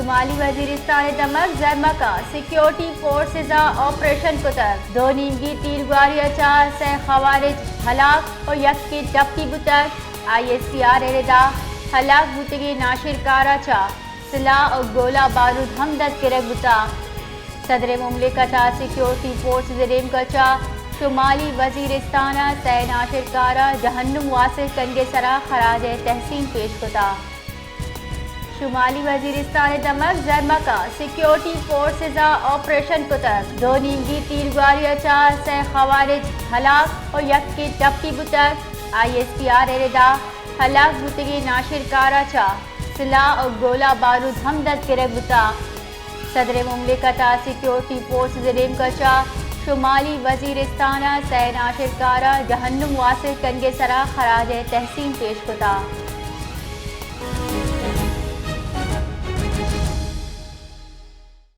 شمالی وزیرستان ءِ دمگ زرمک ءَ سیکیورٹی فورسز ءَ آپریشن کتگ۔ دو نیمگی تیرگواری ءَ چہ سئے خوارج ہلاک ءُ یکے ٹپی بوتگ۔ آئی ایس پی آر ءِ ردا ہلاک بوتگیں ناشرکار ءَ چہ سلاہ ءُ گولہ بارود ہم دست گرگ بوتگ۔ صدر مملکت ءَ سیکیورٹی فورسز ءِ نیمگ ءَ چہ شمالی وزیرستان ءَ سئے ناشرکار ءَ جہنم واصل کنگ ءِ سرا خراج تحسین پیش کتگ۔ شمالی وزیرستان ءِ دمگ زرمک ءَ سیکیورٹی فورسز ءَ آپریشن کتگ۔ دو نیمگی تیرگواری ءَ چہ سئے خوارج ہلاک ءُ یکے ٹپی بوتگ۔ آئی ایس پی آر ءِ ردا ہلاک بوتگیں ناشرکار ءَ چہ سلاہ ءُ گولہ بارود ہم دست گرگ بوتگ۔ صدر مملکت ءَ سیکیورٹی فورسز ءِ نیمگ ءَ چہ شمالی وزیرستان ءَ سئے ناشرکار ءَ جہنم واصل کنگ ءِ سرا خراج تحسین پیش کتگ۔